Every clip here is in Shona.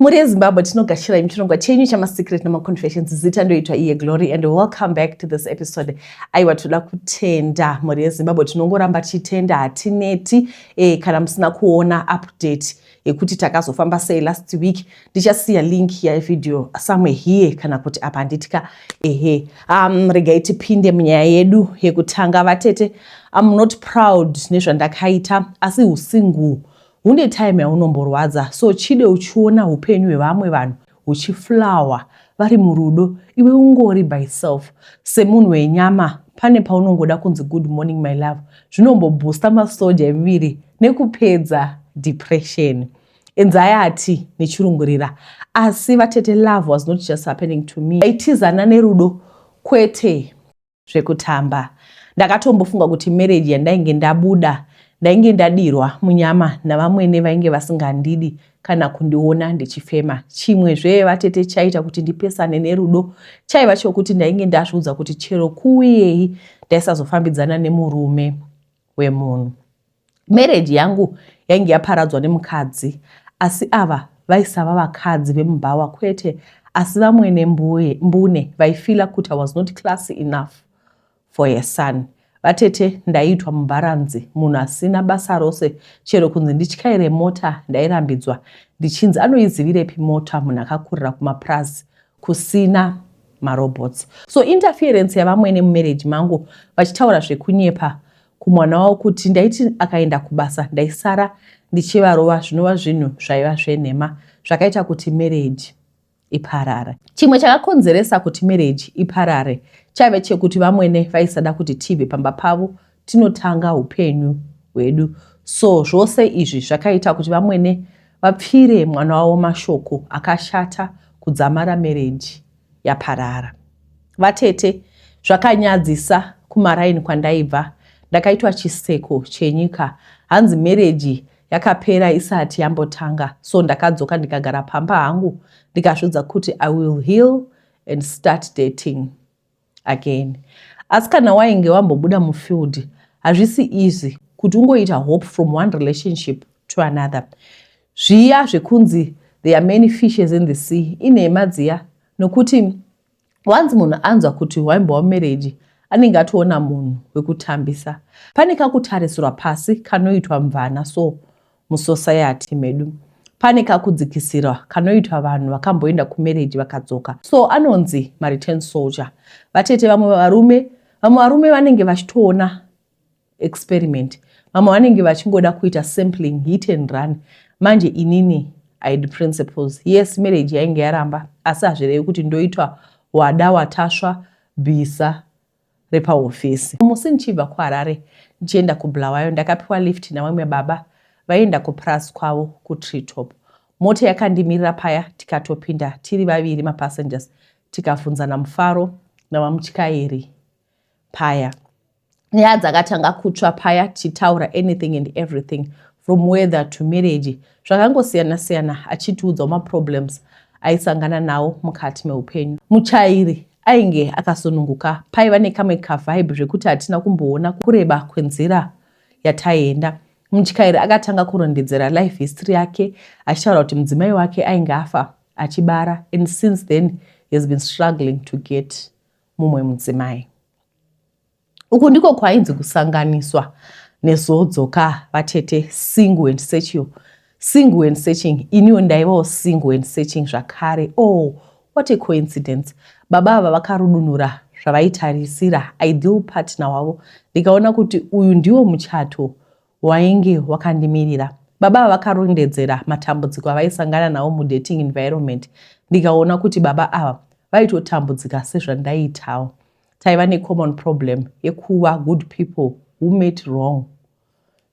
Mhuri yeZimbabwe, tinogashira muchirongwa chenyu chamasecret nemaconfessions. Zita ndoitwa iye Glory and welcome back to this episode. Aiwa, toda kutenda mhuri yeZimbabwe, tinongoramba tichitenda, hatineti. Kana musina kuona update yekuti takazofamba sei last week, ndichasiya link yevideo somewhere here kana kuti apa, handitika? Ehe, regai tipinde munyaya yedu yekutanga. Vatete, I'm not proud nezvandakaita, asi usingle hune time yaunomborwadza. So chide uchiona upenyu hwevamwe vanhu huchiflower vari murudo, iwe ungori by self. Semunhu wenyama, pane paunongoda kunzi, "Good morning, my love." Zvinomboboosta masoja emuviri nekupedza depression, anxiety nechirungurira. Asi vatete, love was not just happening to me. Aitizana nerudo, kwete zvekutamba. Ndakatombofunga kuti marriage yandainge ndabuda, ndainge ndadirwa munyama navamwene vainge vasingandidi kana kundiona ndichifema. Chimwezve vatete chaita kuti ndipesane nerudo chaiva chokuti ndainge ndazviudza kuti chero kuuyei, ndaisazofambidzana nemurume wemunhu. Marriage yangu yainge yaparadzwa nemukadzi, asi ava vaisava vakadzi vemubhawa, kwete, asi vamwene mbune vaifeela kuti I was not classy enough for a son. Vatete, ndaiitwa mubharanzi, munhu asina basa rose. Chero kunzi ndityaire mota ndairambidzwa, ndichinzi anoizivirepi mota munhu akakurira kumapurazi kusina marobots? So interference yavamwene mumarriage mangu, vachitaura zvekunyepa kumwana wavo kuti ndaiti akaenda kubasa ndaisara ndichivarova, zvinova zvinhu zvaiva zvenhema, zvakaita kuti marriage iparare. Chimwe chakakonzeresa kuti marriage iparare chaive chekuti vamwene vaisada kuti tibve pamba pavo tinotanga upenyu hwedu. So zvose izvi zvakaita kuti vamwene vapfire mwana wavo mashoko akashata kudzamara marriage yaparara. Vatete, zvakanyadzisa kumaraini kwandaibva. Ndakaitwa chiseko chenyika, hanzi marriage yakapera isati yambotanga. So ndakadzoka, ndikagara pamba hangu, ndikazvidza kuti I will heal and start dating again. Asi kana wainge wambobuda mufield, hazvisi easy kuti ungoita hope from one relationship to another. Zviya zvekunzi there are many fishes in the sea inhema dziya, nokuti once munhu anzwa kuti waimbova mumarriage, anenge atoona munhu wekutambisa. Pane kakutarisirwa pasi kanoitwa mvana. So musociety medu pane kakudzikisirwa kanoitwa vanhu vakamboenda kumarriage vakadzoka, so anonzi mareturn soldier. Vatete, vamwe varume vanenge vachitoona experiment, vamwe vanenge vachingoda kuita sampling, hit and run. Manje inini I had principles. Yes, marriage yainge yaramba, asi hazvirevi kuti ndoitwa wada watasva bhisa repahofisi. Musi ndichibva kuHarare ndichienda kuBulawayo, ndakapiwa lift navamwe baba vaienda kupurazi kwavo kuTreetop. Mota yakandimirira paya, tikatopinda tiri vaviri mapassengers, tikabvunzana mufaro navamutyairi paya. Nyaya dzakatanga kutsva paya, tichitaura anything and everything, from weather to marriage, zvakangosiyana-siyana, achitiudzawo maproblems aisangana nawo mukati meupenyu. Muchairi ainge akasununguka, paiva nekamwe kavibe zvekuti hatina kumboona kureba kwenzira yataienda. Mutyairi akatanga kurondedzera life history yake, achitaura kuti mudzimai wake ainge afa achibara and since then he has been struggling to get mumwe mudzimai. Uku ndiko kwainzi kusanganiswa nezodzoka. Vatete, single and searching, single and searching. Iniwo ndaivawo single and searching zvakare. Oh, what a coincidence! Baba ava vakarudunura zvavaitarisira ideal partner wavo, ndikaona kuti uyu ndiwo muchato wainge wakandimirira. Baba ava vakarondedzera matambudziko avaisangana nawo mudating environment, ndikaona kuti baba ava vaitotambudzika sezvandaiitawo. Taiva necommon problem yekuva good people who met wrong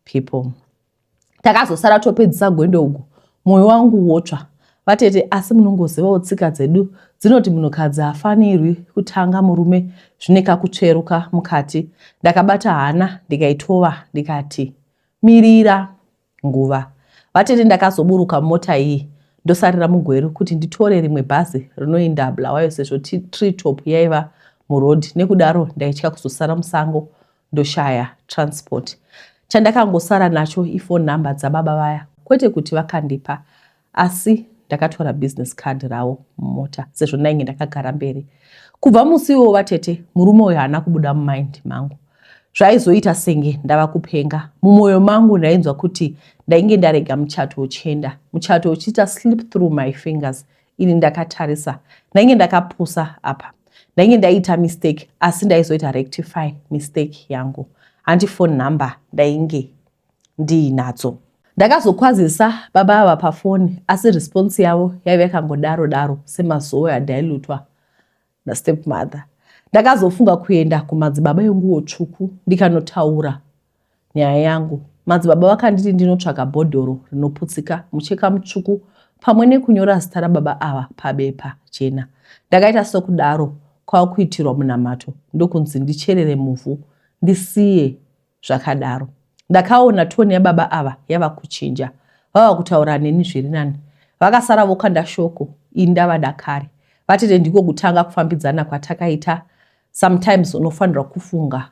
people. Takazosara topedzisa gwendo uku, mwoyo wangu wotsva, vatete. Asi munongozivawo tsika dzedu dzinoti munhukadzi haafanirwi kutanga murume, zvine kakutsveruka mukati. Ndakabata hana, ndikaitova, ndikati mirira nguva. Vatete, ndakazoburuka mota iyi, ndosarira muGweru kuti nditore rimwe bhazi rinoenda Bulawayo, sezvo Treetop yaiva muroad. Nekudaro ndaitya kuzosara musango ndoshaya transport. Chandakangosara nacho ifone number dzababa vaya. Kwete kuti vakandipa, asi Ndakatora business card ravo mumota sezvo ndainge ndakagara mberi. Kubva musi iwowo, vatete, murume uyu haana kubuda mumind mangu. Zvaizoita senge ndava kupenga. Mumwoyo mangu ndainzwa kuti ndainge ndarega muchato uchienda, muchato uchiita slip through my fingers ini ndakatarisa. Ndainge ndakapusa apa, ndainge ndaita mistake, asi ndaizoita rectify mistake yangu. Handi phone number ndainge ndiinadzo. Ndakazokwazisa baba ava pafoni, asi response yavo yaiva yakangodaro daro semazowe adhailutwa nastepmother. Ndakazofunga kuenda kumadzibaba enguo tsvuku ndikanotaura nyaya yangu. Madzibaba vakanditi ndinotsvaga bhodhoro rinoputsika, mucheka mutsvuku pamwe nekunyora zita rababa ava pabepa jena. Ndakaita sokudaro, kwava kuitirwa munamato, ndokunzi ndicherere muvhu ndisiye zvakadaro. Ndakaona tone yababa ava yava kuchinja, vava kutaura neni zviri nani. Vakasara vokanda shoko, ini ndavada kare. Vatete, ndiko kutanga kufambidzana kwatakaita. Sometimes unofanirwa kufunga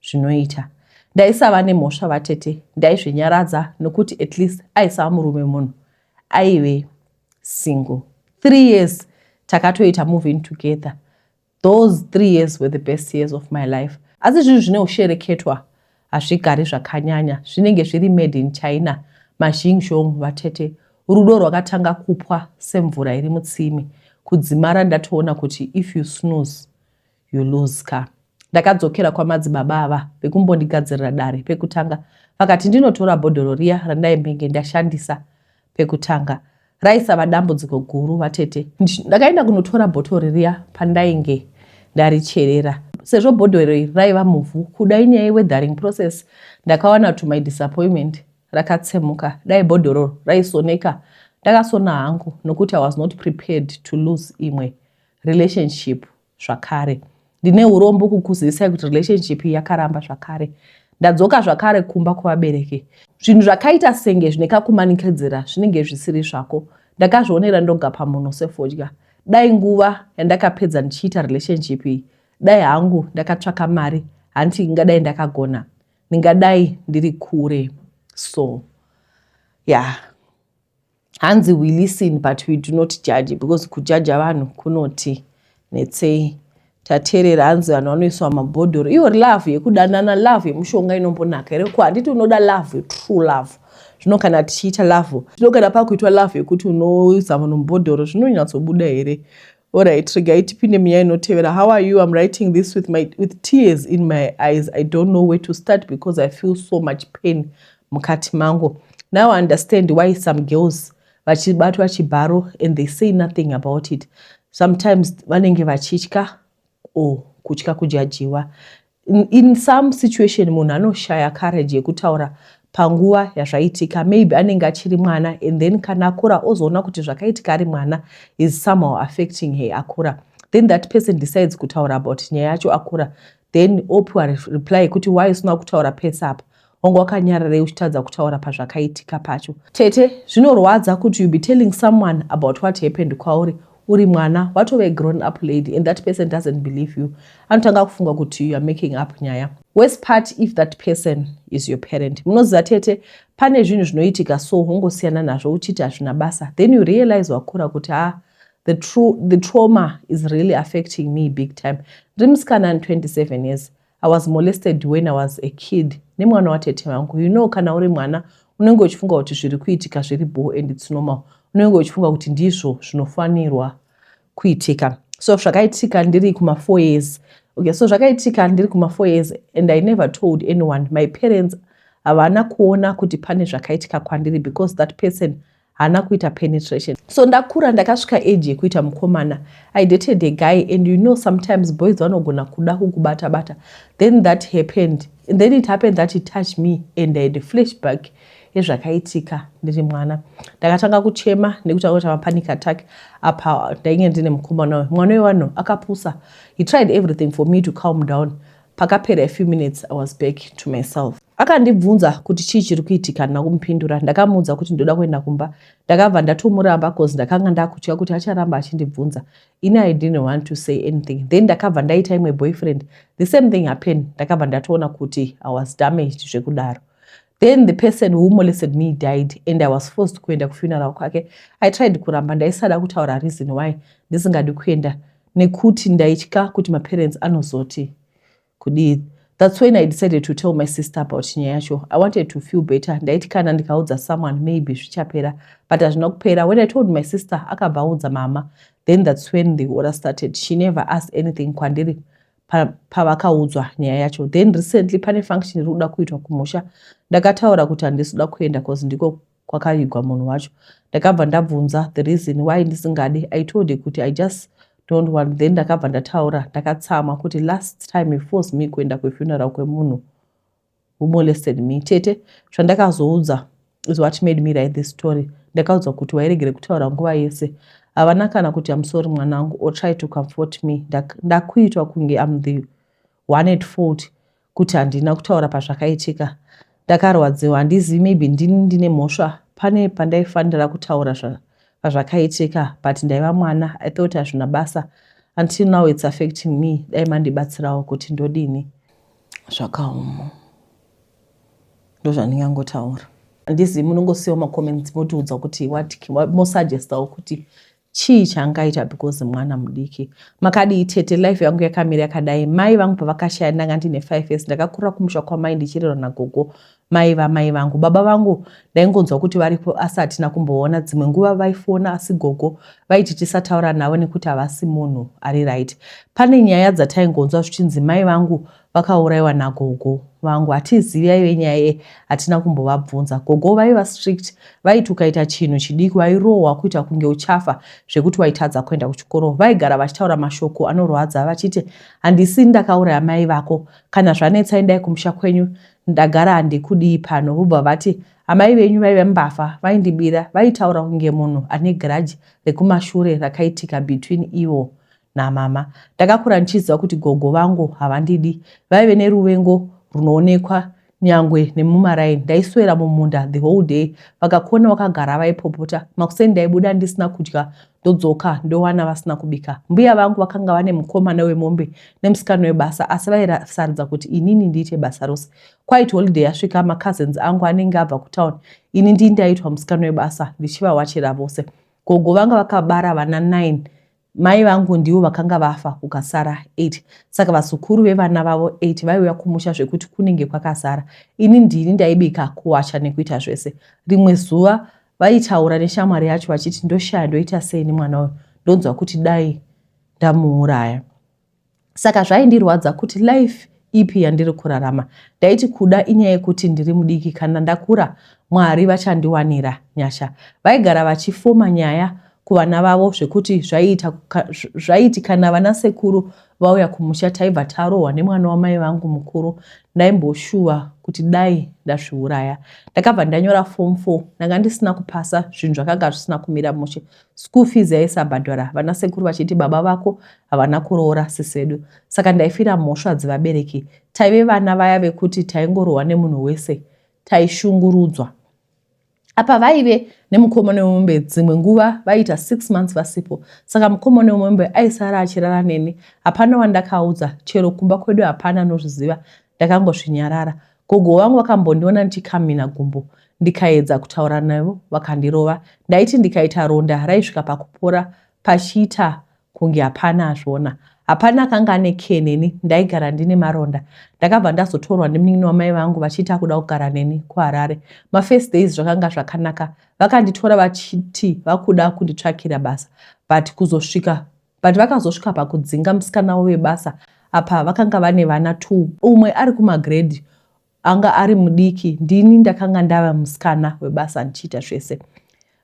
zvinoita. Ndaisava nemhosva, vatete, ndaizvinyaradza nokuti at least aisava murume, munhu aive single. 3 years takatoita moving together. Those 3 years were the best years of my life. Asi zvinhu zvine ushereketwa hazvigari zvakanyanya, zvinenge zviri made in China, mazhingzhong. Vatete, rudo rwakatanga kupwa semvura iri mutsime, kudzimara ndatoona kuti if you snooze, you lose ka. Ndakadzokera kwamadzibaba ava vekumbondigadzirira dare pekutanga. Vakati ndinotora bhodhoro riya randaimbenge ndashandisa pekutanga. Raisava dambudziko guru, vatete. Ndakaenda kunotora bhotoro riya pandainge ndaricherera. Sezvo bhodhoro iri raiva muvhu, kuda inyaya yeweathering process, ndakawana to my disappointment rakatsemuka. Dai bhodhoro raisoneka, ndakasona hangu, nokuti I was not prepared to lose imwe relationship zvakare. Ndine urombo kukuzivisai kuti relationship iyi yakaramba zvakare. Ndadzoka zvakare kumba kuvabereki. Zvinhu zvakaita senge zvine kakumanikidzira zvinenge zvisiri zvako. Ndakazvionera ndoga pamuno sefodya. Dai nguva yandakapedza ndichiita relationship iyi, dai hangu ndakatsvaka mari, hanti ingadai ndakagona, ndingadai ndiri kure. So yeah, hanzi we listen but we do not judge, because kujaja vanhu kunoti netsei. Tateerera, hanzi vanhu vanoiswa mabhodhoro. Iyo love yekudanana, love yemushonga inombonaka here? Ko handiti unoda love, true love? Zvino kana tichiita love, zvino kana pakuitwa love yekuti unoisa munhu mubhodhoro, zvinonyatsobuda here? Alright, regai tipinde munyaya inotevera. How are you? I'm writing this with tears in my eyes. I don't know where to start because I feel so much pain mukati mangu. Now I understand why some girls vachibatwa chibharo and they say nothing about it. Sometimes vanenge vachitya or kutya kujajiwa. In some situation munhu anoshaya courage yekutaura panguva yazvaitika. Maybe anenge achiri mwana, and then kana akura ozoona kuti zvakaitika ari mwana is somehow affecting her akura. Then that person decides kutaura about nyaya yacho akura, then opiwa reply yekuti, "Why usina kutaura pese apa? Wanga wakanyararei uchitadza kutaura pazvakaitika pacho?" Tete, zvinorwadza kuti you be telling someone about what happened kwauri uri mwana, watove grown up lady, and that person doesn't believe you. Anotanga kufunga kuti you are making up nyaya. Worst part, if that person is your parent. Munoziva tete, pane zvinhu zvinoitika so wongosiyana nazvo uchiti hazvina basa. Then you realize wakura kuti ha, the trauma is really affecting me big time. Ndiri musikana ani 27 years. I was molested when I was a kid nemwana watete vangu. Kana uri mwana unenge uchifunga kuti zviri kuitika zviri bo and it's normal. Unenge uchifunga kuti ndizvo zvinofanirwa kuitika. So zvakaitika ndiri kuma4 years. Okay, so zvakaitika ndiri kuma4 years and I never told anyone. My parents havana kuona kuti pane zvakaitika kwandiri because that person haana kuita penetration. So ndakura, ndakasvika age yekuita mukomana. I dated a guy, and sometimes boys vanogona kuda kukubata bata. Then that happened, and then it happened that he touched me and I had a flashback yezvakaitika ndiri mwana. Ndakatanga kuchema nekutanga kuita mapanic attack. Apa ndainge ndine mukomana uyu. Mwana wevanhu akapusa. He tried everything for me to calm down. Pakapera a few minutes, I was back to myself. Akandibvunza kuti chii chiri kuitika. Ndina kumupindura. Ndakamuudza kuti ndoda kuenda kumba. Ndakabva ndatomuramba 'cause ndakanga ndakutya kuti acharamba achindibvunza. Ini I didn't want to say anything. Then ndakabva ndaita imwe boyfriend. The same thing happened. Ndakabva ndatoona kuti I was damaged zvekudaro. Then the person who molested me died and I was forced kuenda kufuneral kwake. I tried kuramba, ndaisada kutaura reason why ndisingadi kuenda nekuti ndaitya kuti maparents anozoti kudii. That's when I decided to tell my sister about nyaya yacho. I wanted to feel better. Ndaiti kana ndikaudza someone, maybe zvichapera, but hazvina kupera. When I told my sister, akabva audza mama. Then that's when the order started. She never asked anything kwandiri pavakaudzwa nyaya yacho. Then recently pane function iri kuda kuitwa kumusha. Ndakataura kuti handisi kuda kuenda 'cause ndiko kwakavigwa munhu wacho. Ndakabva ndabvunza the reason why ndisingadi. I told her kuti I just don't want. Then ndakabva ndataura ndakatsamwa kuti last time he forced me kuenda kufuneral kwemunhu who molested me. Tete, zvandakazoudza is what made me write this story. Ndakaudzwa kuti wairegere kutaura nguva yese. Havana kana kuti "I'm sorry, mwanangu," or try to comfort me. Ndakuitwa kunge I'm the one at fault kuti handina kutaura pazvakaitika. Ndakarwadziwa. Handizivi, maybe ndini ndine mhosva. Pane pandaifanira kutaura pazvakaitika, but ndaiva mwana. I thought hazvina basa. Until now it's affecting me. Dai mandibatsirawo kuti ndodini. Zvakaoma, ndozvandingangotaura. Handizivi, munongosiyawo macomments motiudza kuti mosuggestawo kuti chii chaangaita, because mwana mudiki. Makadii, tete? Life yangu yakamira yakadai. Mai vangu pavakashaya, ndanga ndine 5 years. Ndakakura kumusha kwamai ndichirerwa nagogo, mai vamai vangu. Baba vangu ndaingonzwa kuti varipo, asi hatina kumboona. Dzimwe nguva vaifona, asi gogo vaiti tisataura navo nekuti havasi munhu ari right. Pane nyaya dzataingonzwa zvichinzi mai vangu vakaurayiwa nagogo vangu. Hatizivi yaive nyaya ye, hatina kumbovabvunza. Gogo vaiva strict. Vaiti ukaita chinhu chidiki, wairohwa kuita kunge uchafa, zvekuti waitadza kuenda kuchikoro. Vaigara vachitaura mashoko anorwadza vachiti, "Handisi ndakauraya mai vako. Kana zvanetsa, endai kumusha kwenyu. Ndagara handikudii pano." Vobva vati, "Amai venyu vaiva mbavha, vaindibira." Vaitaura kunge munhu ane grudge rekumashure rakaitika between ivo namama. Ndakakura ndichiziva kuti gogo vangu havandidi. Vaive neruvengo runoonekwa nyangwe nemumaraini. Ndaiswera mumunda the whole day. Vakakona vakagara vaipopota. Makuseni ndaibuda ndisina kudya, ndodzoka ndowana vasina kubika. Mbuya vangu vakanga vane mukomana wemombe nemusikana webasa, asi vaisarudza kuti inini ndiite basa rose. Kwaiti holiday yasvika, macousins angu anenge abva kutauni, ini ndii ndaitwa musikana webasa, ndichivawachira vose. Gogo vanga vakabara vana 9. Mai vangu ndivo vakanga vafa, kukasara 8. Saka vazukuru vevana vavo 8 vaiuya kumusha zvekuti kunenge kwakazara. Ini ndini ndaibika, kuwacha nekuita zvese. Rimwe zuva vaitaura neshamwari yacho vachiti, "Ndoshaya ndoita sei nemwana uyu. Ndonzwa kuti dai ndamuuraya." Saka zvaindirwadza kuti life ipi yandiri kurarama. Ndaiti kuda inyaya yekuti ndiri mudiki, kana ndakura Mwari vachandiwanira nyasha. Vaigara vachifoma nyaya kuvana vavo zvekuti zvaiti kana vana sekuru vauya kumusha, taibva tarohwa nemwana wamai vangu mukuru. Ndaimboshuva kuti dai ndazviuraya. Ndakabva ndanyora Form 4. Ndanga ndisina kupasa. Zvinhu zvakanga zvisina kumira mushe. School fees yaisabhadhara, vana sekuru vachiti baba vako havana kuroora sisi vedu. Saka ndaifira mhosva dzevabereki. Taive vana vaya vekuti taingorohwa nemunhu wese, taishungurudzwa. Apa vaive nemukomana wemombe. Dzimwe nguva vaiita 6 months vasipo, saka mukomana wemombe aisara achirara neni. Hapana wandakaudza, chero kumba kwedu hapana anozviziva. Ndakangozvinyarara. Gogo vangu vakambondiona ndichikamhina gumbo. Ndikaedza kutaura navo, vakandirova. Ndaiti ndikaita ronda, raisvika pakupora pachiita kunge hapana azviona. Hapana akanga ane care neni. Ndaigara ndine maronda. Ndakabva ndazotorwa nemunin'ina wamai vangu vachiita kuda kugara neni kuHarare. Mafirst days zvakanga zvakanaka. Vakanditora vachiti vakuda kunditsvakira basa, but kuzosvika but vakazosvika pakudzinga musikana webasa. Apa vakanga vane vana 2, umwe ari kumagrade, anga ari mudiki. Ndini ndakanga ndava musikana webasa, ndichiita zvese.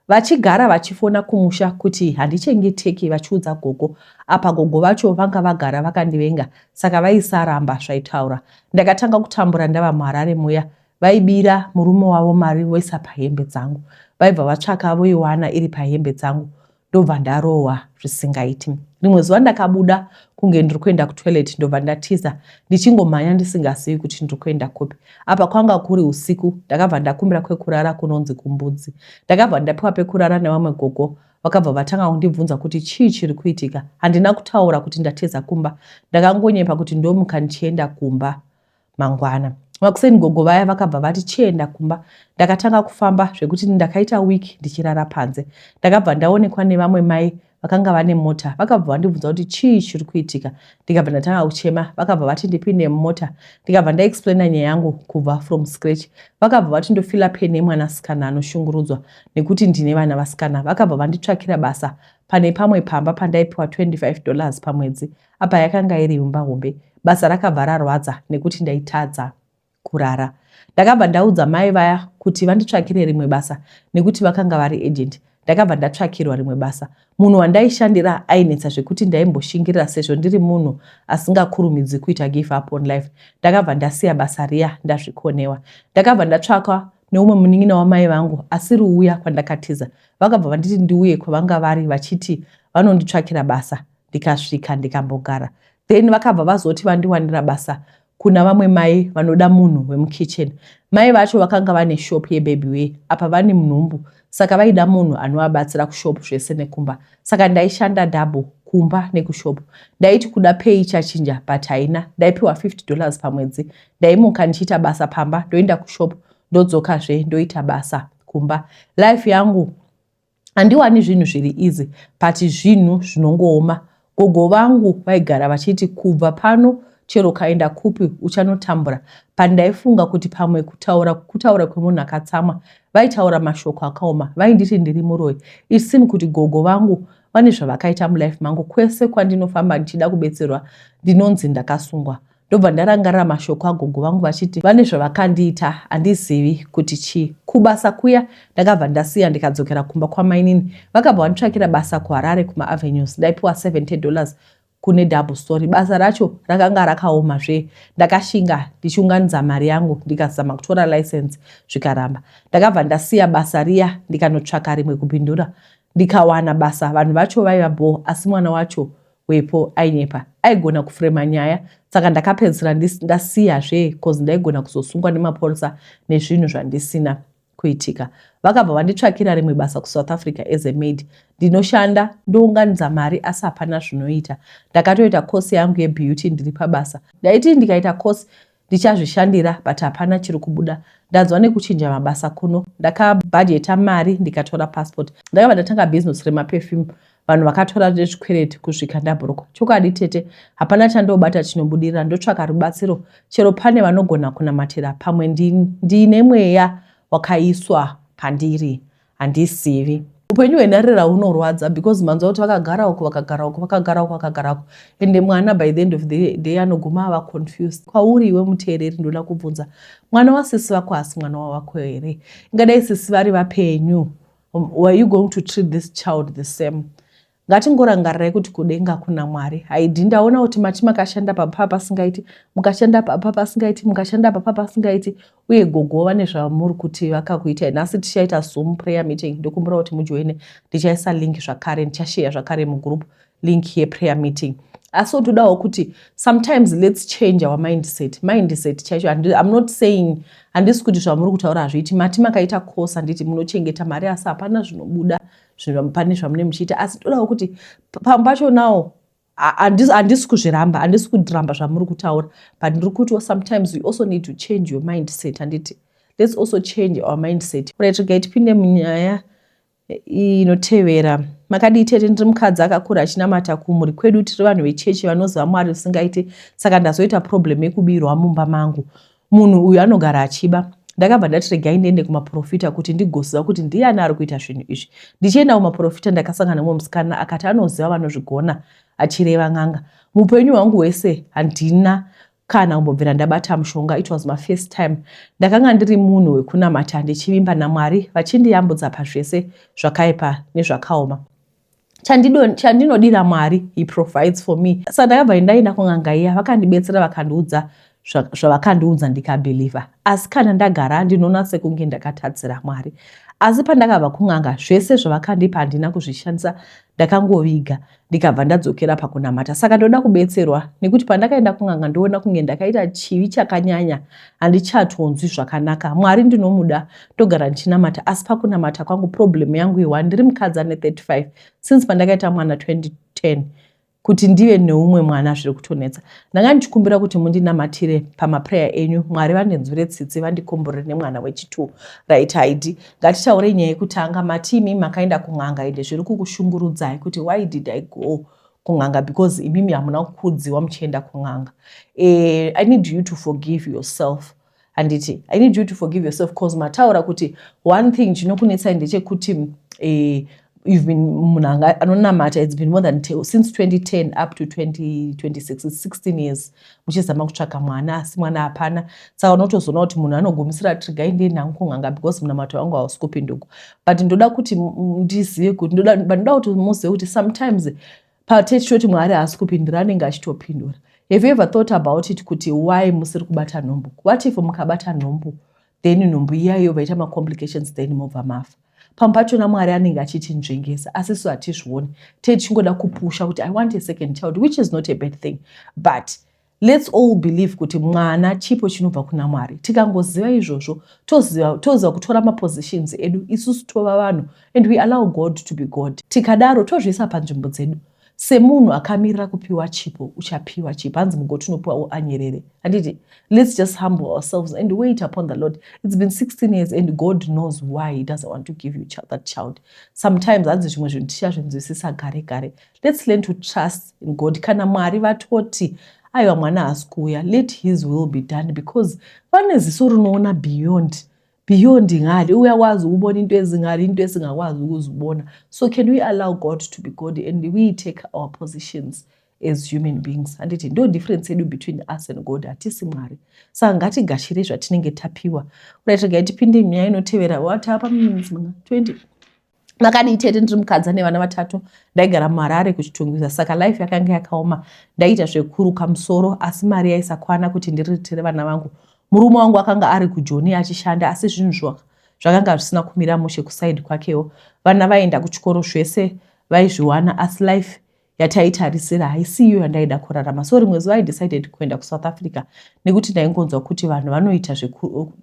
Vachigara vachifona kumusha kuti handichengeteki, vachiudza gogo. Apa gogo vacho vanga vagara vakandivenga, saka vaisaramba zvaitaura. Ndakatanga kutambura ndava muHarare muya. Vaibira murume wavo mari voisa pahembe dzangu. Vaibva vatsvaka voiwana iri pahembe dzangu, ndobva ndarohwa zvisingaiti. Rimwe zuva ndakabuda kunge ndiri kuenda kutoilet, ndobva ndatiza ndichingomhanya ndisingazivi kuti ndiri kuenda kupi. Apa kwanga kuri usiku. Ndakabva ndakumbira kwekurara kunonzi kumbudzi. Ndakabva ndapiwa pekurara nevamwe gogo. Vakabva vatanga kundibvunza kuti chii chiri kuitika. Handina kutaura kuti ndatiza kumba. Ndakangonyepa kuti ndomuka ndichienda kumba mangwana. Makuseni gogo vaya vakabva vati chienda kumba. Ndakatanga kufamba zvekuti ndakaita week ndichirara panze. Ndakabva ndaonekwa nevamwe mai vakanga vane mota. Vakabva vandibvunza kuti chii chiri kuitika. Ndikabva ndatanga kuchema. Vakabva vati ndipinde mumota. Ndikabva ndaexplaina nyaya yangu kubva from scratch. Vakabva vati ndofila pain yemwanasikana anoshungurudzwa nekuti ndine vana vasikana. Vakabva vanditsvakira basa pane pamwe pamba pandaipiwa $25 pamwedzi. Apa yakanga iri imba hombe. Basa rakabva rarwadza nekuti ndaitadza kurara. Ndakabva ndaudza mai vaya kuti vanditsvakire rimwe basa nekuti vakanga vari agent. Ndakabva ndatsvakirwa rimwe basa. Munhu wandaishandira ainetsa zvekuti ndaimboshingirira sezvo ndiri munhu asingakurumidzi kuita give up on life. Ndakabva ndasiya basa riya ndazvikonewa. Ndakabva ndatsvakwa neumwe munin'ina wamai vangu asiri uya kwandakatiza. Vakabva vanditi ndiuye kwavanga vari vachiti vanonditsvakira basa. Ndikasvika ndikambogara. Then vakabva vazoti vandiwanira basa kuna vamwe mai vanoda munhu wemukitchen. Mai vacho vakanga vane shop yebaby wear apa vane nhumbu saka vaida munhu anovabatsira kushop zvese nekumba. Saka ndaishanda double kumba nekushop. Ndaiti kuda pay ichachinja but haina. Ndaipiwa $50 pamwedzi. Ndaimuka ndichiita basa pamba ndoenda kushop ndodzokazve ndoita basa kumba. Life yangu handiwani zvinhu zviri easy but zvinhu zvinongooma. Gogo vangu vaigara vachiti kubva pano chero ukaenda kupi uchanotambura. But ndaifunga kuti pamwe kutaura kutaura kwemunhu akatsamwa. Vaitaura mashoko akaoma. Vainditi ndiri muroyi. It seemed kuti gogo vangu vane zvavakaita mulife mangu. Kwese kwandinofamba ndichida kubetserwa ndinonzi ndakasungwa. Ndobva ndarangarira mashoko agogo vangu vachiti vane zvavakandiita handizivi kuti chii. Kubasa kuya ndakabva ndasiya ndikadzokera kumba kwamainini. Vakabva vanditsvakira basa kuHarare kumaAvenues. Ndaipiwa $70 kune double story. Basa racho rakanga rakaoma zve. Ndakashinga ndichiunganidza mari yangu ndikazama kutora license zvikaramba. Ndakabva ndasiya basa riya ndikanotsvaka rimwe kuBindura. Ndikawana basa. Vanhu vacho vaiva bhoo asi mwana wacho wepo ainyepa. Aigona kufrema nyaya saka ndakapedzisira ndasiya zve cause ndaigona kuzosungwa nemapurisa nezvinhu zvandisina kuitika. Vakabva vanditsvakira rimwe basa kuSouth Africa as a maid. Ndinoshanda ndounganidza mari asi hapana zvinoita. Ndakatoita course yangu yebeauty ndiri pabasa. Ndaiti ndikaita course ndichazvishandira but hapana chiri kubuda. Ndanzwa nekuchinja mabasa kuno. Ndakabhajeta mari ndikatora passport. Ndakabva ndatanga business remaperfume. Vanhu vakatora nezvikwereti kusvika ndabhurukwa. Chokwadi tete hapana chandobata chinobudirira. Ndotsvaka rubatsiro chero pane vanogona kunamatira pamwe ndine mweya wakaiswa pandiri handizivi. Upenyu hwenharira hunorwadza because manzwa kuti vakagara uko vakagara uko vakagara uko vakagara uko ende mwana by the end of the day anoguma ava confused. Kwauri iwe muteereri ndoda kubvunza mwana wasisi vako haasi mwana wavako here? Ingadai sisi vari vapenyu were you going to treat this child the same? Ngatingorangarirai kuti kudenga kuna Mwari. Haidi ndaona kuti mati makashanda papa pasingaiti, mukashanda papa pasingaiti, mukashanda papa pasingaiti, uye gogo vane zvamuri kuti vakakuitai. Nhasi tichaita Zoom prayer meeting, ndokumbira kuti mujoine. Ndichaisa link zvakare, ndichasheya zvakare mugroup link yeprayer meeting. Asi todawo kuti sometimes let's change our mindset. Mindset chaicho, I'm not saying, handisi kuti zvamuri kutaura hazviiti. Mati makaita course, handiti munochengeta mari asi hapana zvinobuda pane zvamune muchiita. Asi todawo kuti pamwe pacho nawo handisi kuzviramba, handisi kuramba zvamuri kutaura, but ndiri kutiwo sometimes we also need to change your mindset, handiti? Let's also change our mindset. Right, regai tipinde munyaya inotevera. Makadii tete? Ndiri mukadzi akakura achinamata. Kumhuri kwedu tiri vanhu vechechi vanoziva Mwari zvisingaiti. Saka ndazoita problem yekubirwa mumba mangu. Munhu uyu anogara achiba. Ndakabva ndati regai ndiende kumaprofita kuti ndigoziva kuti ndiani ari kuita zvinhu izvi. Ndichienda kumaprofita ndakasangana nemumwe musikana akati anoziva vanozvigona, achireva n'anga. Muupenyu hwangu hwese handina kana kumbobvira ndabata mushonga. It was my first time. Ndakanga ndiri munhu wekunamata ndichivimba naMwari vachindiyambudza pazvese zvakaipa nezvakaoma. Chandinodira Mwari, he provides for me. Saka ndakabva ndaenda kun'anga iya, vakandibetsera vakandiudza zvavakandiudza ndikabhilivha. Asi kana ndagara ndinoona sekunge ndakatadzira Mwari. Asi pandakabva kun'anga zvese zvavakandipa handina kuzvishandisa, ndakangoviga ndikabva ndadzokera pakunamata. Saka ndoda kubetserwa nekuti pandakaenda kun'anga ndoona kunge ndakaita chivi chakanyanya, handichatonzwi zvakanaka. Mwari ndinomuda, ndogara ndichinamata, asi pakunamata kwangu problem yangu iwa ndiri mukadzi ane 35 since pandakaita mwana 2010. Kuti ndive neumwe mwana zviri kutonetsa. Ndanga ndichikumbira kuti mundinamatire pamaprayer enyu, Mwari vandinzwire tsitsi, vandikomborere nemwana wechi2. Right, Haidi, ngatitaurei nyaya yekutanga. Mati imi makaenda kun'anga, ende zviri kukushungurudzai kuti why did I go kun'anga, because imimi hamuna kukudziwa muchienda kun'anga. I need you to forgive yourself, handiti? I need you to forgive yourself cause mataura kuti one thing chinokunetsai ndechekuti you've been munhu anonamata. It's been more than since 2010 up to 2026, it's 16 years muchizama kutsvaka mwana, asi mwana hapana. Saka unotozoona kuti munhu anogumisira trigai ndiende hangu kun'anga because munamato wangu hausi kupinduka. But ndoda kuti ndizive kuti, ndoda kuti muzive kuti sometimes patechitoti Mwari haasi kupindura, anenge achitopindura. Have you ever thought about it kuti why musiri kubata nhumbu? What if mukabata nhumbu, then nhumbu iyayo vaita macomplications, then mobva mafa? Pamwe pachona Mwari anenge achitinzvengesa, asi isu hatizvioni. Tee tichingoda kupusha kuti I want a second child, which is not a bad thing, but let's all believe kuti mwana chipo chinobva kuna Mwari. Tikangoziva izvozvo, toziva kutora mapositions edu isusu, tova vanhu and we allow God to be God. Tikadaro, tozviisa panzvimbo dzedu semunhu akamirira kupiwa chipo, uchapiwa chipo. Hanzi mugoti unopiwa anyerere, handiti? Let's just humble ourselves and wait upon the Lord. It's been 16 years and God knows why he doesn't want to give you that child. Sometimes hanzi zvimwe zvinhu tichazvinzwisisa gare gare. Let's learn to trust in God. Kana Mwari vatoti aiwa, mwana haasi kuuya, let his will be done, because vane ziso rinoona beyond ngale. Uyakwazi ukubona into ezingale, into esingakwazi ukuzibona. So can we allow God to be God and we take our positions as human beings, handiti? Ndo difference yedu between us and God. Hatisi Mwari, saka ngatigashire zvatinenge tapiwa. Right, regai tipinde nyaya inotevera. Watapa minutes 20. Makadii tete? Ndiri mukadzi ane vana vatatu. Ndaigara muHarare, kuChitungwiza, saka life yakanga yakaoma. Ndaiita zvekuruka musoro, asi mari yaisakwana kuti ndiriritire vana vangu. Murume wangu akanga ari kuJoni achishanda, asi zvinhu zvakanga zvisina kumira mushe kuside kwakewo. Vana vaenda kuchikoro, zvese vaizviwana, asi life yataitarisira haisiyo yandaida kurarama. So rimwe zuva I decided kuenda kuSouth Africa nekuti ndaingonzwa kuti vanhu vanoita,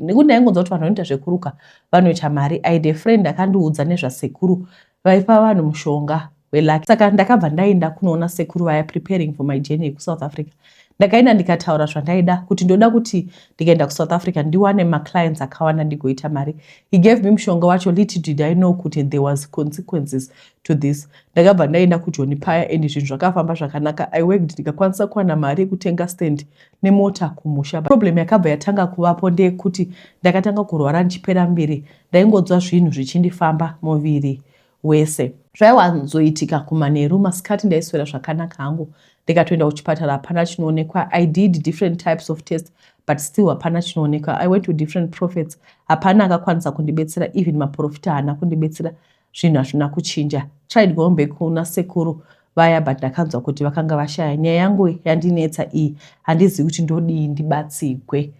nekuti ndaingonzwa kuti vanhu vanoita zvekuruka vanoita mari. I had a friend akandiudza nezvasekuru vaipa vanhu mushonga weluck, saka ndakabva ndaenda kunoona sekuru vaya. Preparing for my journey yekuSouth Africa, ndakaenda ndikataura zvandaida, kuti ndoda kuti ndikaenda kuSouth Africa ndiwane maclients akawanda, ndigoita mari. He gave me mushonga wacho. Little did I know kuti there was consequences to this. Ndakabva ndaenda kuJoni paya and zvinhu zvakafamba zvakanaka. I worked, ndikakwanisa kuwana mari yekutenga stand nemota kumusha. Problem yakabva yatanga kuvapo ndeyekuti ndakatanga kurwara ndichipera muviri. Ndaingonzwa zvinhu zvichindifamba muviri wese. Zvaiwanzoitika kumanheru, masikati ndaiswera zvakanaka hangu. Ndikatoenda kuchipatara, hapana chinoonekwa. I did different types of test, but still hapana chinoonekwa. I went to different prophets, hapana akakwanisa kundibetsera. Even maprofita haana kundibetsera, zvinhu hazvina kuchinja. Tried going back kuna sekuru vaya, but ndakanzwa kuti vakanga vashaya. Nyaya yangu yandinetsa iyi, handizivi kuti ndodii, ndibatsigwe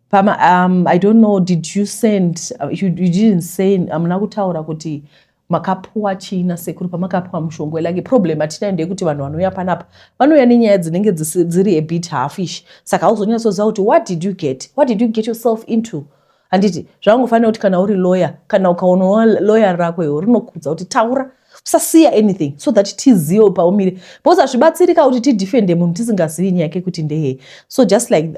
pama. I don't know, did you send, you didn't say, hamuna kutaura kuti makapuwa chii nasekuru pamakapuwa mushonga. Like, problem atinayo ndeyekuti vanhu vanouya panapa vanouya nenyaya dzinenge dziri a bit halfish, saka hauzonyatsoziva kuti what did you get, what did you get yourself into, handiti? Zvangofanira kuti kana uri lawyer, kana ukaonawo lawyer rako iwo rinokudza kuti taura, usasiya anything, so that tizive paumire, because hazvibatsirika kuti tidefende munhu tisingazivi nyaya yake kuti ndeyei. So just like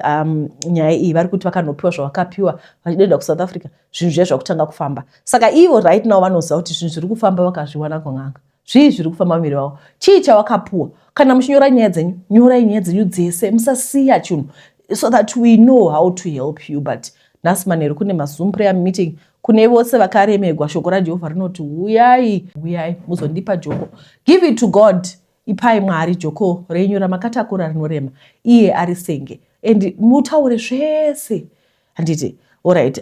nyaya iyi, vari kuti vakanopiwa zvavakapiwa vachidoenda kuSouth Africa, zvinhu zviya zvakutanga kufamba. Saka ivo right now vanoziva kuti zvinhu zviri kufamba vakazviwana kun'anga. Zvii zviri kufamba muviri wavo? Chii chawakapuwa? Kana muchinyora nyaya dzenyu, nyorai nyaya dzenyu dzese, musasiya chinhu, so that we know how to help you. But nhasi manheru kune maZoom prayer meeting kune vose vakaremerwa. Shoko raJehovha rinoti uyai, uyai muzondipa joko. Give it to God. Ipai Mwari joko renyu ramakatakura rinorema, iye ari senge, and mutaure zvese, handiti? Alright,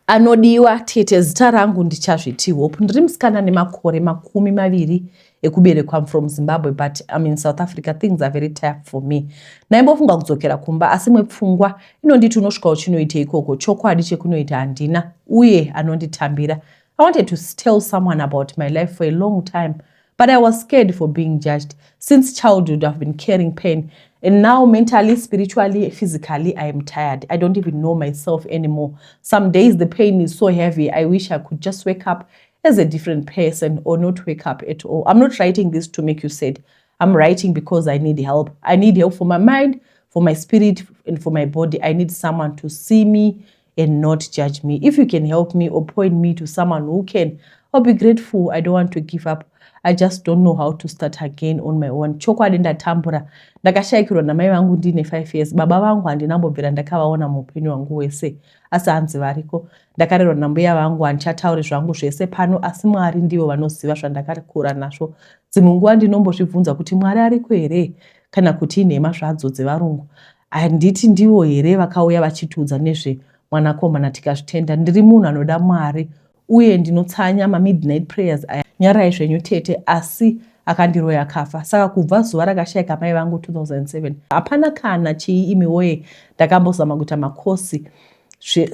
anodiwa tete, zita rangu ndichazviti Hope. Ndiri musikana nemakore 20 ekuberekwa, from Zimbabwe, but I'm in South Africa. Things are very tough for me. Ndaimbofunga kudzokera kumba, asi mwepfungwa inonditi unosvika uchinoita ikoko. Chokwadi chekunoita handina uye anonditambira. I wanted to tell someone about my life for a long time, but I was scared for being judged. Since childhood I've been carrying pain, and now mentally, spiritually, physically, I am tired. I don't even know myself anymore. Some days the pain is so heavy, I wish I could just wake up. as a different person or not wake up at all. I'm not writing this to make you sad. I'm writing because I need help. I need help for my mind, for my spirit, and for my body. I need someone to see me and not judge me. If you can help me or point me to someone who can, I'll be grateful. I don't want to give up. I just don't know how to start again on my own. Chokwadi ndatambura. Ndakashayikirwa namai vangu ndiine 5 years. Baba vangu handinambobvira ndakavaona muupenyu hwangu hwese. Asi hanzi variko. Ndakarerwa nambuya vangu handichatauri zvangu zvese pano asi Mwari ndivo vanoziva zvandakakura nazvo. Dzimwe nguva ndinombozvibvunza kuti Mwari ariko here kana kuti inhema zvadzo dzevarungu. Handiti ndivo here vakauya vachitiudza nezve mwanakomana tikazvitenda. Ndiri munhu anoda Mwari uye ndinotsanya mamidnight prayers aya. Nyarai zvenyu tete asi akandiroya akafa. Saka kubva zuva rakashaika mai vangu 2007 hapana kana chii imi woye ndakambozama kuita makosi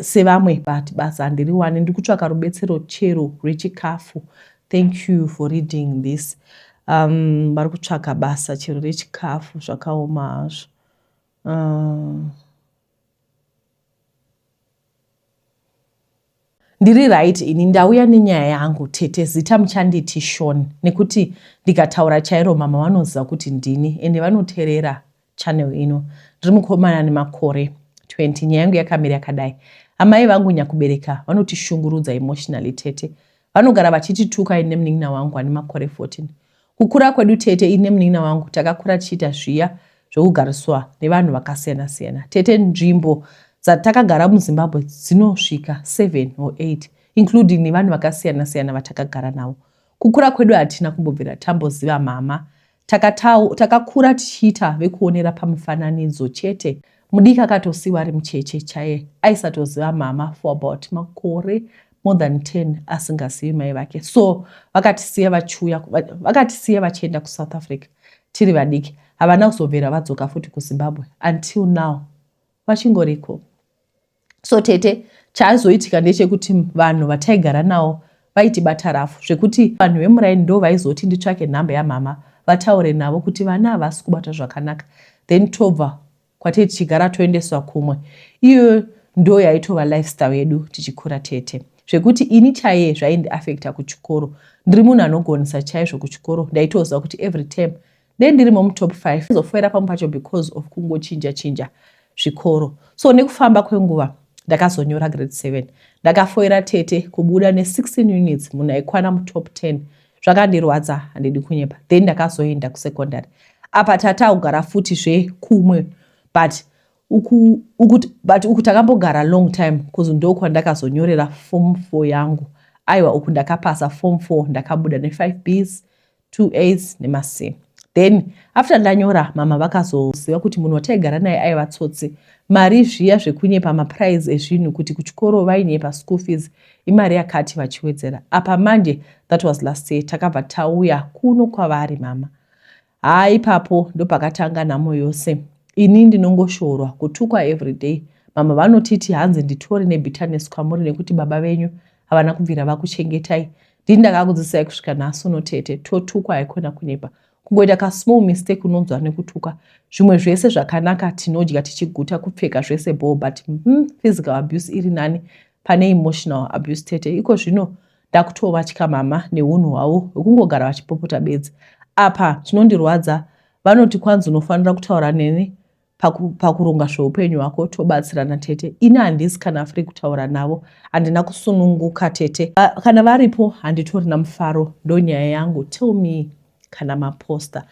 sevamwe but basa handiriwani ndiri kutsvaka rubetsero chero rwechikafu. Thank you for reading this. Vari kutsvaka basa chero rechikafu zvakaoma hazvo. Ndiri right ini ndauya nenyaya yangu tete zita muchanditi Sean nekuti ndikataura chairo mama vanoziva kuti ndini ende vanoterera channel ino. Ndiri mukomana nemakore 20 nyaya yangu yakamira yakadai. Amai vangu nyakubereka vanotishungurudza emotionally tete. Vanogara vachitituka ini nemunin'ina wangu ane makore 14. Kukura kwedu tete ini nemunin'ina wangu takakura tichiita zviya zvekugariswa nevanhu vakasiyana siyana. Tete nzvimbo dzatakagara muZimbabwe dzinosvika 7 or 8 including nevanhu vakasiyana siyana vatakagara navo. Kukura kwedu hatina kumbobvira tamboziva mama. Takakura tichiita vekuonera pamufananidzo chete. Mudiki akatosiiwa ari mucheche chaiye aisatoziva mama for about makore more than 10 asingazivi mai vake. So vakatisiya vachiuya vakatisiya vachienda kuSouth Africa tiri vadiki. Havana kuzobvira vadzoka futi kuZimbabwe until now vachingoriko. So tete chaizoitika ndechekuti vanhu vataigara navo vaitibata rafu zvekuti vanhu vemuraini ndo vaizoti nditsvake nhamba yamama vataure navo kuti vana havasi kubata zvakanaka then tobva kwatei tichigara toendeswa kumwe. Iyoyo ndo yaitova lifestyle yedu tichikura tete. Zvekuti ini chaiye zvaindiafecta kuchikoro. Ndiri munhu anogonesa chaizvo kuchikoro ndaitoziva kuti every term Dei ndirimo mutop 5 zofoira pamwe pacho because of kungochinja chinja zvikoro. So nekufamba kwenguva ndakazonyora grade 7. Ndakafoira tete kubuda ne 16 units munhu aikwana mutop 10. Zvakandirwadza handidi kunyepa. Then ndakazoenda kusecondary. Apa tatakugara futi zve kumwe but uku, uku, but uku takambogara long time cause ndokwandakazonyorera form 4 yangu. Aiwa uku ndakapasa form 4 ndakabuda ne 5 Bs 2 A's nemaC. Then after ndanyora mama vakazoziva kuti munhu wataigara naye aiva tsotsi. Mari zviya zvekunyepa maprice ezvinhu kuti kuchikoro vainyepa school fees imari yakati vachiwedzera. Apa manje that was last year takabva tauya kuno kwavari mama. Haa ipapo ndopakatanga nhamo yose. Ini ndinongoshoorwa, kutukwa everyday. Mama vanotiti hanzi nditori nebitterness kwamuri nekuti baba venyu havana kubvira vakuchengetai. Ndini ndakakudzidzisai kusvika nhasi uno tete. Totukwa haikona kunyepa. Kungoita ka small mistake unonzwa nekutuka. Zvimwe zvese zvakanaka tinodya tichiguta kupfeka zvese bhoo but physical abuse iri nani pane emotional abuse tete. Iko zvino ndakutovatya mama nehunhu hwavo hwekungogara vachipopota bedzi. Apa chinondirwadza vanoti kwanzi unofanira kutaura neni pakuronga zveupenyu hwako tobatsirana tete. Ini handisi kana free kutaura navo handina kusununguka tete. Kana varipo handitorina mufaro ndonyaya yangu tell me kana maposter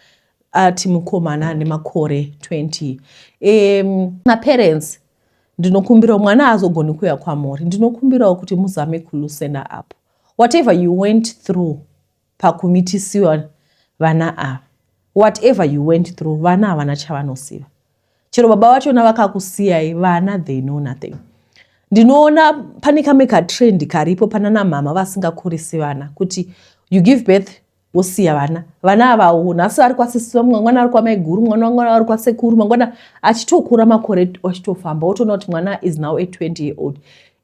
ati mukomana ane makore 20 maparents ndinokumbirawo mwana haazogoni kuuya kwamuri ndinokumbirawo kuti muzame kuloosena up whatever you went through pakumitisiwa vana ava whatever you went through vana havana chavanosiva chero baba vachona vakakusiyai vana they know nothing ndinoona pane kamwe katrend karipo pana namama vasingakurisi vana kuti you give birth wosiya vana vana ava nhasi vari kwasisi mangwana ari kwamaiguru mwana mangwana ari kwasekuru mangwana achitokura makore achitofamba wotoona kuti mwana is now a 20 year old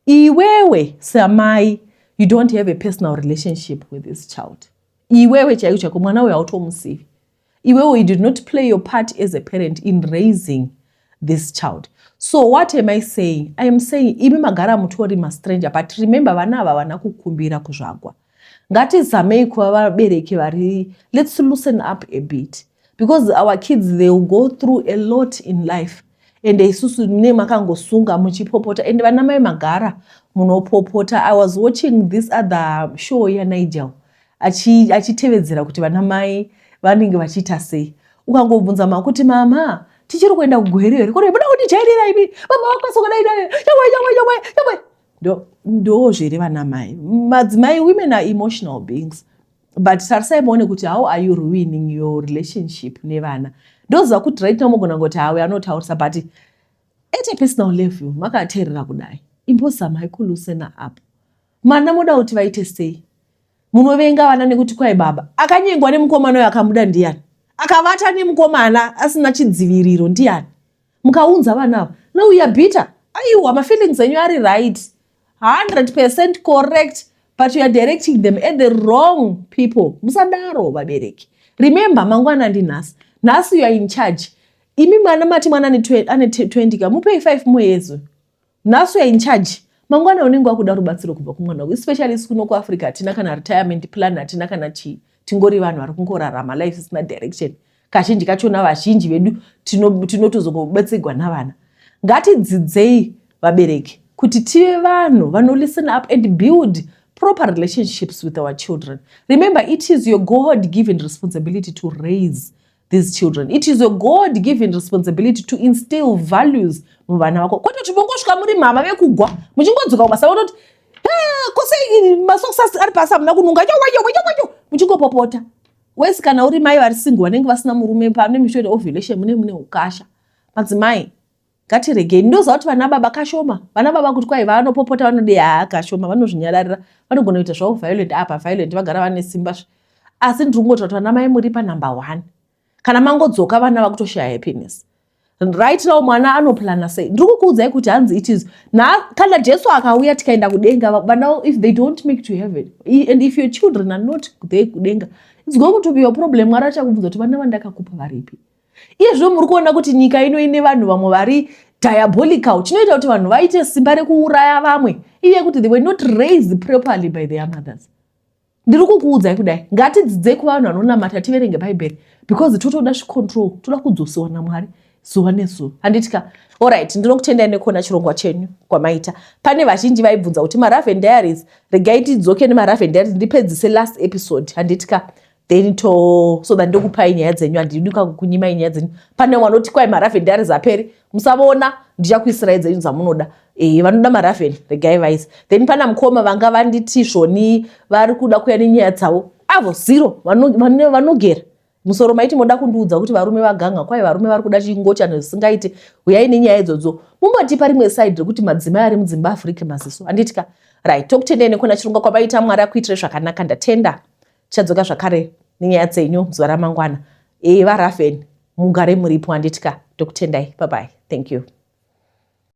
iwewe samai you don't have a personal relationship with this child iwewe chaiko chaiko mwana uyo hautomuzivi iwewe you did not play your part as a parent in raising this child so what am I saying I am saying imi magara mutori mastranger but remember vana ava vana kukumbira kuzvagwa. Ngatizamei kuva vabereki vari, let's loosen up a bit, because our kids, they will go through a lot in life, and isusu mune makangosunga muchipopota, and vana mai magara munopopota. I was watching this other show yaNigel achitevedzera kuti vana mai vanenge vachiita sei. Ukangobvunza makuti, "Mama, tichiri kuenda kuGweru here?" Kuri muda kundijairira imi, mama vakasokadai, yamwe yamwe yamwe yamwe. Ndo zviri vana mai, madzimai. Women are emotional beings, but tarisai muone kuti how are you ruining your relationship nevana. Ndoziva kuti right now mugona kungoti hawe anotaurisa, but at a personal level, makateerera kudai, imbozamai kuloosena up. Mana muda kuti vaite sei? Munovenga vana nekuti kwai baba akanyengwa nemukomana uyo akamuda ndiani, akavata nemukomana asina chidziviriro ndiani. Mukaunza vana ava, now you are bitter. Aiwa, mafeelings enyu ari right, 100% correct, but you are directing them at the wrong people. Musadaro, vabereki. Remember, mangwana ndinhasi. Nhasi you are in charge. Imi mwana mati mwana ane 20 ka, mupei 5 muyezo. Nhasi you are in charge, mangwana unenge wakuda rubatsiro kubva kumwana wako, especially isu kuno kuAfrica. Hatina kana retirement plan, hatina kana chii. Tingori vanhu vari kungorarama life isina direction. Kazhinji kachona vazhinji vedu tinotozongobetserwa navana. Ngatidzidzei, vabereki, kuti tive vanhu vanolisten up and build proper relationships with our children. Remember, it is your God given responsibility to raise these children. It is your God given responsibility to instill values muvana vako, kwete kuti mongosvika muri mama vekugwa, muchingodzoka kubasa vototi, "Kosei masokisi ari pasi, hamuna kununga?" Yowayowayowayo, muchingopopota wesi. Kana uri mai vari single, vanenge vasina murume, pane misho ovulation, mune ukasha. Madzimai, ngatiregei. Ndoziva kuti vana baba kashoma, vana baba kuti kwai vanopopota, vanodi haa, kashoma vanozvinyararira. Vanogona kuita zvavo violent apa violent, vagara vane simba. Asi ndiri kungotaura kuti vana mai muri panumber one. Kana mangodzoka, vana vakutoshaya happiness. Right now mwana anoplana sei? Ndiri kukuudzai kuti hanzi it is kana Jesu akauya, tikaenda kudenga, vana, if they don't make to heaven and if your children are not there kudenga, it's going to be your problem. Mwari achakubvunza kuti vana vandakakupa varipi? Iyezvo muri kuona kuti nyika ino ine vanhu vamwe vari diabolical. Chinoita kuti vanhu vaite simba rekuuraya vamwe iye kuti they were not raised properly by their mothers. Ndiri kukuudzai kudai, ngatidzidzei kuva vanhu vanonamata, tiverenge Bhaibheri, because totoda zvicontrol, toda kudzosiwa naMwari zuva nezuva, handitika? Alright, ndinokutendai nekuona chirongwa chenyu kwamaita. Pane vazhinji vaibvunza kuti maRaven Diaries. Regai tidzoke nemaRaven Diaries, ndipedzise last episode, handitika? Then to so that ndokupai nyaya dzenyu. Handidi kunyimai nyaya dzenyu. Pane vanoti kwai maRaven Diaries aperi. Musavona, ndichakuisirai dzenyu dzamunoda. Vanoda maRaven, regai vaise. Then pana mukoma vanga vanditi zvoni vari kuda kuya nenyaya dzavo avo zero vanogera musoro. Maiti moda kundiudza kuti varume vaganga, kwai varume vari kuda chingochano zvisingaiti. Uyai nenyaya idzodzo, mumbotipa rimwe side rekuti madzimai ari mudzimba avhurike maziso, handitika? Right, tokutendai nekuona chirongwa kwamaita. Mwari akuitire zvakanaka. Ndatenda. Tichadzoka zvakare nenyaya dzenyu zuva ramangwana. VaRaven, mugare muripo, handitika? Tokutendai. Bye bye, thank you.